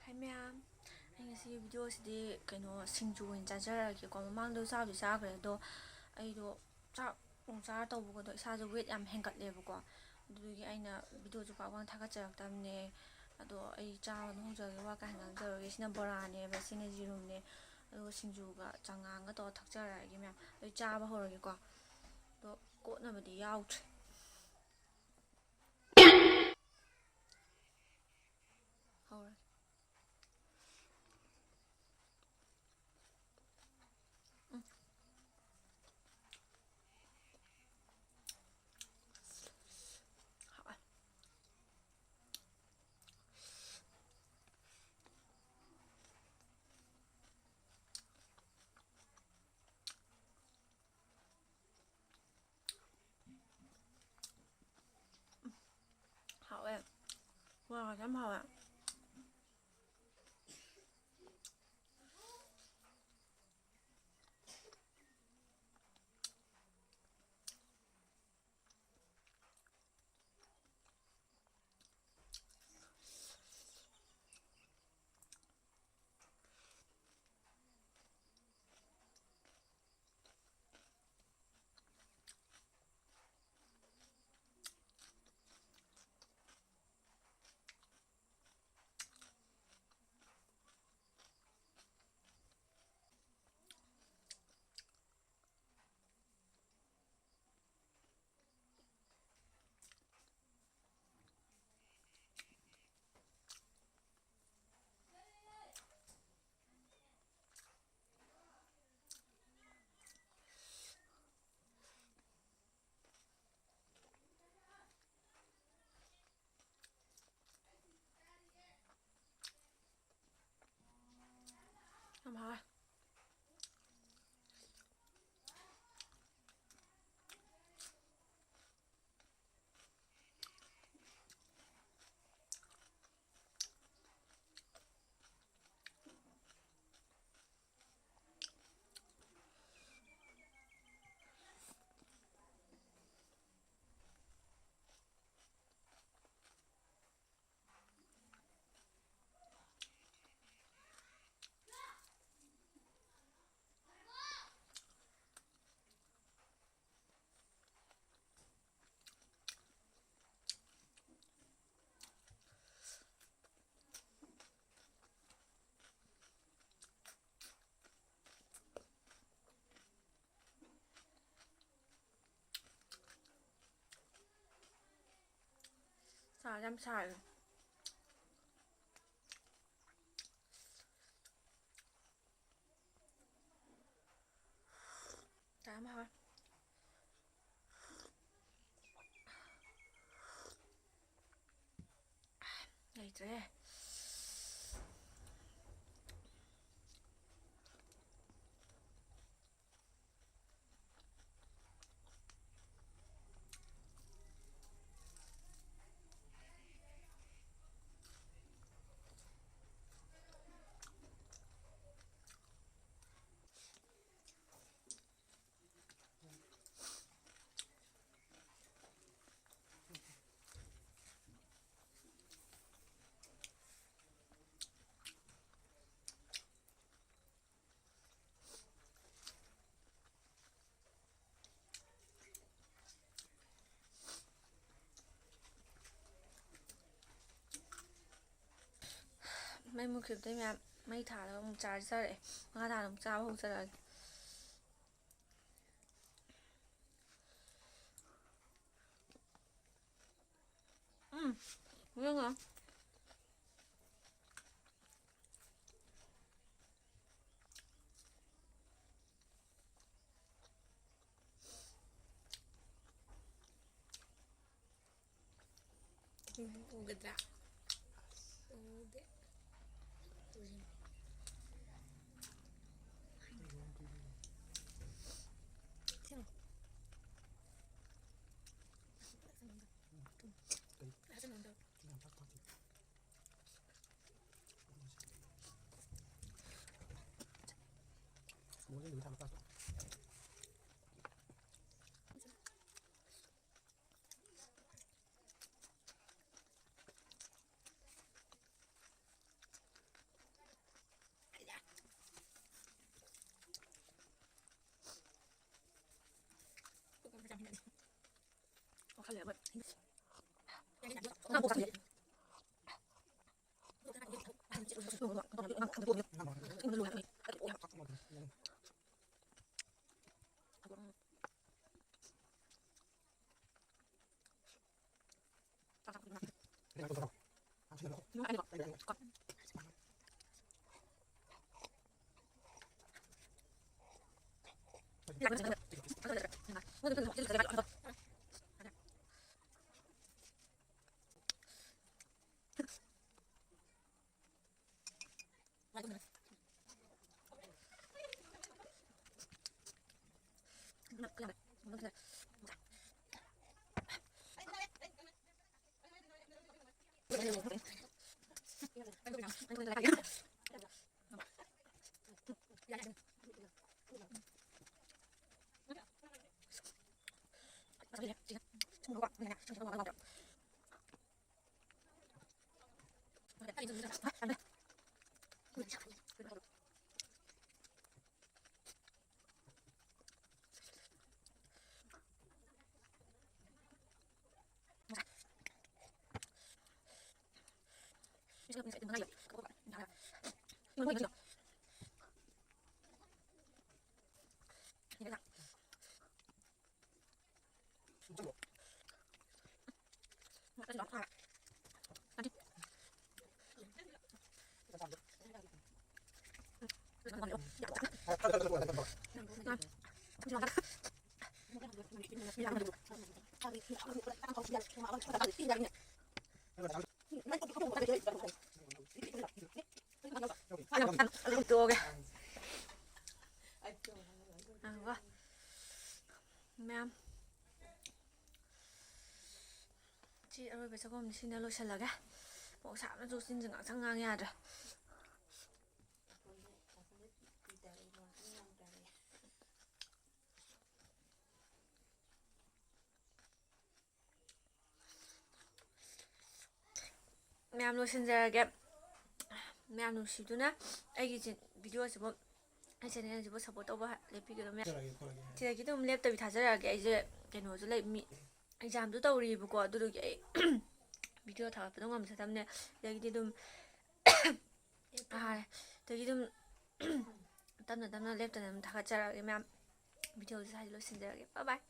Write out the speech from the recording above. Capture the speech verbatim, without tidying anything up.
ꯍꯥꯏ ꯃꯌꯥꯝ, ꯑꯩ ꯉꯁꯤ ꯚꯤꯗꯤꯑꯣꯁꯤꯗꯤ ꯀꯩꯅꯣ, ꯁꯤꯡꯖꯨ ꯑꯣꯏꯅ ꯆꯥꯖꯔꯛꯑꯒꯦꯀꯣ꯫ ꯃꯃꯥꯡꯗ ꯆꯥꯕꯨꯗꯤ ꯆꯥꯈ꯭ꯔꯦ, ꯑꯗꯣ ꯑꯩꯗꯣ ꯆꯥꯛ ꯅꯨꯡ ꯆꯥꯔ ꯇꯧꯕꯒꯗꯣ ꯏꯁꯥꯁꯦ ꯋꯦꯠ ꯌꯥꯝ ꯍꯦꯟꯒꯠꯂꯦꯕꯀꯣ꯫ ꯑꯗꯨꯗꯨꯒꯤ ꯑꯩꯅ ꯚꯤꯗꯤꯑꯣꯁꯨ ꯄꯥꯛ ꯄꯥꯛ ꯊꯥꯒꯠꯆꯔꯛꯇꯕꯅꯦ꯫ ꯑꯗꯣ ꯑꯩ ꯆꯥꯕ ꯑꯗꯨꯝ ꯍꯧꯖꯔꯒꯦ, ꯋꯥ ꯀꯥ ꯍꯦꯟꯅ ꯉꯥꯡꯖꯔꯔꯣꯏꯒꯦ꯫ ꯁꯤꯅ ꯕꯣꯔꯥꯅꯦꯕ, ꯁꯤꯅ ꯌꯦꯔꯨꯝꯅꯦ, ꯑꯗꯨꯒ ꯁꯤꯡꯖꯨꯒ ꯆꯉꯥꯡꯒ ꯇꯧꯔ ꯊꯛꯆꯔꯛꯑꯒꯦ ꯃꯌꯥꯝ꯫ ꯑꯗꯨ ꯆꯥꯕ ꯍꯧꯔꯒꯦꯀꯣ꯫ ꯑꯗꯣ ꯀꯣꯠꯅꯕꯗꯤ ꯌꯥꯎꯗ꯭ꯔꯦ꯫ ꯍꯧꯔꯒꯦ꯫ ꯎꯝ꯫ ꯍꯥꯎꯋꯦ꯫ ꯍꯥꯎꯋꯦ꯫ ꯕꯣꯔꯥꯒꯁꯦ ꯌꯥꯝ ꯍꯥꯎꯋꯦ꯫ ꯌꯥꯝ ꯍꯥꯎꯋꯦ꯫ ꯁꯥꯁꯦ ꯌꯥꯝ ꯁꯥꯔꯦ꯫ ꯆꯥ ꯌꯥꯝ ꯍꯥꯎꯋꯦ꯫ ꯂꯩꯇ꯭ꯔꯦ꯫ ꯃꯩ ꯃꯨꯠꯈꯤꯕꯗꯩ ꯃꯌꯥꯝ ꯃꯩ ꯊꯥꯜꯂꯒ ꯑꯃꯨꯛ ꯆꯥꯖꯔꯛꯑꯦ꯫ ꯃꯈꯥ ꯇꯥꯅ ꯑꯃꯨꯛ ꯆꯥꯕ ꯍꯧꯖꯔꯛꯑꯒꯦ꯫ ꯎꯝ, ꯌꯦꯡꯉꯣ꯫ ꯎꯒꯗ꯭ꯔꯥ? ꯎꯗꯦ꯫ ꯎꯔꯤꯅꯤ꯫ ꯊꯦꯡꯉꯣ꯫ ꯇꯣꯛꯑꯒꯦ꯫ ꯉꯥꯏꯈꯣꯀꯣ꯫ ꯃꯌꯥꯝ꯫ ꯁꯤ ꯑꯔꯣꯏꯕ ꯆꯥꯛꯈꯨꯝꯅꯤ, ꯁꯤꯅ ꯂꯣꯏꯁꯤꯜꯂꯒꯦ꯫ ꯃꯣꯔꯣꯛ ꯁꯥꯕꯅꯁꯨ ꯆꯤꯟꯁꯦ ꯉꯥꯡꯁꯪ ꯉꯥꯡ ꯌꯥꯗ꯭ꯔꯦ꯫ ꯃꯌꯥꯝ ꯂꯣꯏꯁꯤꯟꯖꯔꯒꯦ꯫ ꯃꯌꯥꯝ ꯅꯨꯡꯁꯤꯗꯨꯅ ꯑꯩꯒꯤ ꯆꯦ-, video ꯑꯁꯤꯕꯨ, ꯑꯩ channel ꯑꯁꯤꯕꯨ support ꯇꯧꯕ ꯍꯥ-, ꯂꯦꯞꯄꯤꯒꯅꯨ ꯃꯌꯥꯝ꯫ ꯊꯥꯖꯔꯒꯦ, ꯊꯥꯖꯔꯒꯦ꯫ ꯁꯤꯗꯒꯤ ꯑꯗꯨꯝ ꯂꯦꯞꯇꯕꯤ ꯊꯥꯖꯔꯛꯑꯒꯦ꯫ ꯑꯩꯁꯦ ꯀꯩꯅꯣꯁꯨ ꯂꯩ, ꯃꯤ, examꯁꯨ ꯇꯧꯔꯤꯕꯀꯣ, ꯑꯗꯨꯗꯨꯒꯤ ꯑꯩ video ꯊꯥꯒꯠꯄꯗꯣ ꯉꯝꯖꯗꯕꯅꯦ꯫ ꯁꯤꯗꯒꯤꯗꯤ ꯑꯗꯨꯝ, ꯑꯥ, ꯁꯤꯗꯒꯤ ꯑꯗꯨꯝ ꯇꯞꯅ ꯇꯞꯅ ꯂꯦꯞꯇꯅ ꯑꯗꯨꯝ ꯊꯥꯒꯠꯆꯔꯛꯑꯒꯦ ꯃꯌꯥꯝ꯫ Videoꯁꯦ ꯁ꯭ꯋꯥꯏꯗ ꯂꯣꯏꯁꯤꯟꯖꯔꯒꯦ꯫ Bye bye꯫